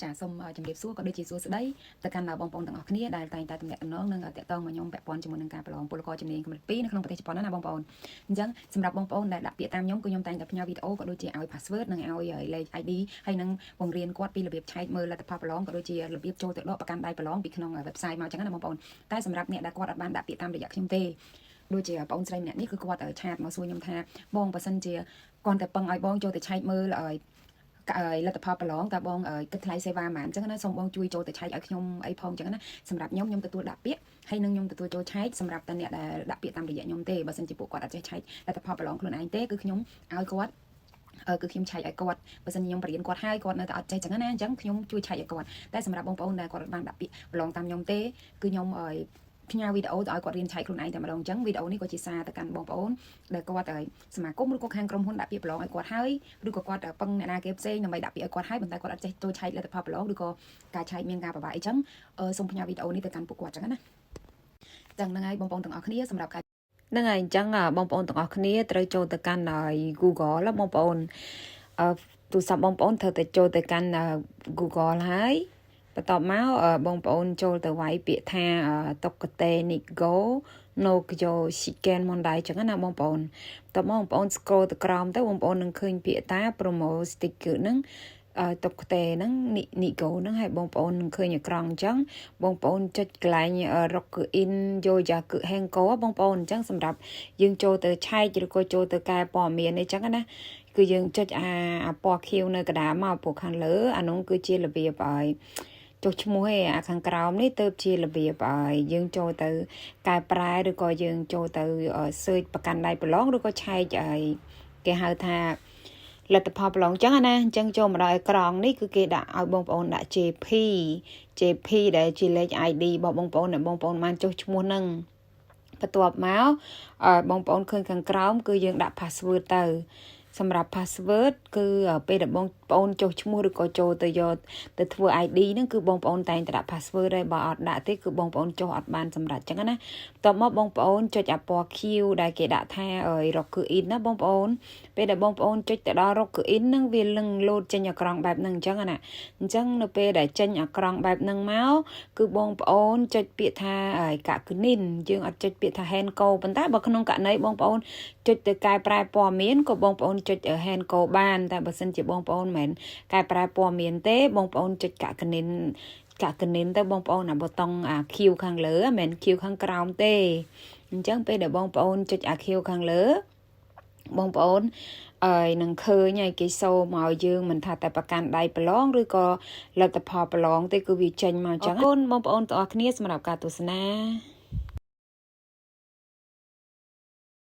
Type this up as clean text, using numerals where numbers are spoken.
ចាសូមជម្រាបសួរក៏ដូចជាសួស្តីទៅកាន់បងប្អូនទាំងអស់គ្នាដែលតែងតែទំនាក់ទំនងនិងតាក់ទងមកខ្ញុំពាក់ព័ន្ធជាមួយនឹងការប្រឡងពលករជំនាញកម្រិត2នៅក្នុងប្រទេសជប៉ុនណាបងប្អូនអញ្ចឹងសម្រាប់បងប្អូនដែលដាក់ពាក្យតាមខ្ញុំគឺខ្ញុំតែងតែផ្ញើវីដេអូក៏ដូចជាឲ្យ password និងឲ្យលេខ ID ហើយនឹងបង្រៀនគាត់ពីរបៀបឆែកមើលលទ្ធផលប្រឡងក៏ដូចជារបៀបចូលទៅដកប្រកាន់ដៃប្រឡងពីក្នុង website មកអញ្ចឹងណាបងប្អូនតែសម្រាប់អ្នកដែលគាត់អត់បានដាក់ពាក្យតាមរយៈខ្ញុំទេដូចជាបងស្រីម្នាក់នេះគឺគាត់ chat មកសួរខ្ញុំថាបងបើសិនជាគាត់តែពឹងឲ្យបងចូលទៅឆែកមើលឲ្យលទ្ធផលប្រឡងតើបងគិតថ្លៃសេវាប៉ុន្មានអញ្ចឹងណាសូមបងជួយចូលទៅឆែកឲ្យខ្ញុំអីផងអញ្ចឹងណាសម្រាប់ខ្ញុំខ្ញុំទទួលដាក់ពាក្យហើយនឹងខ្ញុំទទួលចូលឆែកសម្រាប់តែអ្នកដែលដាក់ពាក្យតាមរយៈខ្ញុំទេបើសិនជាពួកគាត់អត់ចេះឆែកលទ្ធផលប្រឡងខ្លួនឯងទេគឺខ្ញុំឲ្យគាត់គឺខ្ញុំឆែកឲ្យគាត់បើសិនខ្ញុំបរៀនគាត់ហើយគាត់នៅតែអត់ចេះចឹងណាអញ្ចឹងខ្ញុំជួយឆែកឲ្យគាត់តែសម្រាប់បងប្អូនដែលគាត់អត់បានដាក់ពាក្យប្រឡងតាមខ្ញុំទេគឺខ្ញុំឲ្យផ្ញើវីដេអូទៅឲ្យគាត់រៀនឆែកខ្លួនឯងតែម្ដងអញ្ចឹងវីដេអូនេះក៏ជាសារទៅកាន់បងប្អូនដែលគាត់ឲ្យសមាគមឬក៏ខាងក្រុមហ៊ុនដាក់ពាក្យប្រឡងឲ្យគាត់ហើយឬក៏គាត់ពឹងអ្នកណាគេផ្សេងដើម្បីដាក់ពាក្យឲ្យគាត់ហើយប៉ុន្តែគាត់អត់ចេះចូលឆែកលទ្ធផលប្រឡងឬក៏ការឆែកមានការពិបាកអីចឹងសូមផ្ញើវីដេអូនេះទៅកាន់ពួកគាត់ចឹងណាចឹងហ្នឹងហើយបងប្អូនទាំងអស់គ្នាសម្រាប់ការ ហ្នឹងហើយអញ្ចឹងបងប្អូនទាំងអស់គ្នាត្រូវចូលទៅកាន់ Google បងប្អូនអឺទូរស័ព្ទបងប្អូនត្រូវតែចូលទៅកាន់ Google ហើយបន្ទាប់មកបងប្អូនចូលទៅវាយពាក្យថា特定日号の教試験問題ចឹងណាបងប្អូនបន្ទាប់មកបងប្អូន scroll ទៅក្រោមទៅបងប្អូននឹងឃើញពាក្យថា promo sticker ហ្នឹង特定ហ្នឹង日号ហ្នឹងឲ្យបងប្អូននឹងឃើញអេក្រង់អញ្ចឹងបងប្អូនចុចកន្លែង ログイン予約変更 បងប្អូនអញ្ចឹងសម្រាប់យើងចូលទៅឆែកឬក៏ចូលទៅកែព័ត៌មានអីចឹងណាគឺយើងចុចអាអាពណ៌ខៀវនៅកណ្ដាលមកពួកខាងលើអានោះគឺជារបៀបឲ្យចុះឈ្មោះឯអាខាងក្រោមនេះទៅជារបៀបឲ្យយើងចូលទៅកែប្រែឬក៏យើងចូលទៅ search ប្រកាន់ដៃប្រឡងឬក៏ឆែកឲ្យគេហៅថា លទ្ធផលប្រឡងអញ្ចឹងណាអញ្ចឹងចូលមកដល់អេក្រង់នេះគឺគេដាក់ឲ្យបងប្អូនដាក់ JP JP ដែលជាលេខ ID របស់បងប្អូនដែលបងប្អូនបានចុះឈ្មោះហ្នឹងបន្ទាប់មកបងប្អូនឃើញខាងក្រោមគឺយើងដាក់ password ទៅសម្រាប់ password គឺពេលដែលបងប្អូនចុះឈ្មោះឬក៏ចូលទៅយកទៅធ្វើ ID ហ្នឹងគឺបងប្អូនតែងតែដាក់ password ហើយបើអត់ដាក់ទេគឺបងប្អូនចុះអត់បានសម្រាប់ចឹងណាបន្ទាប់មកបងប្អូនចុចអាពណ៌ខៀវ ដែលគេដាក់ថា ログイン ណាបងប្អូនពេលដែលបងប្អូនចុចទៅដល់ ログイン ហ្នឹងវានឹងលោតចេញអេក្រង់បែបហ្នឹងអញ្ចឹងណាអញ្ចឹងនៅពេលដែលចេញអេក្រង់បែបហ្នឹងមកគឺបងប្អូនចុចពាក្យថា確認យើងអត់ចុចពាក្យថា 変更 ប៉ុន្តែបើក្នុងករណីបងប្អូនចុចទៅកែប្រែព័ត៌មានក៏បងប្អូនចុច 変更 បានតែបើសិនជាបងប្អូនមិនមែនកែប្រែព័ត៌មានទេបងប្អូនចុច確認確認ទៅបងប្អូនអាប៊ូតុងអាខៀវខាងលើមិនមែនខៀវខាងក្រោមទេអញ្ចឹងពេលដែលបងប្អូនចុចអាខៀវខាងលើបងប្អូនអើយនឹងឃើញហើយគេសូមកឲ្យយើងមិនថាតែប្រកាន់ដៃប្រឡងឬក៏លទ្ធផលប្រឡងទេគឺវាចេញមកអញ្ចឹងអរគុណបងប្អូនទាំងអស់គ្នាសម្រាប់ការទស្សនា។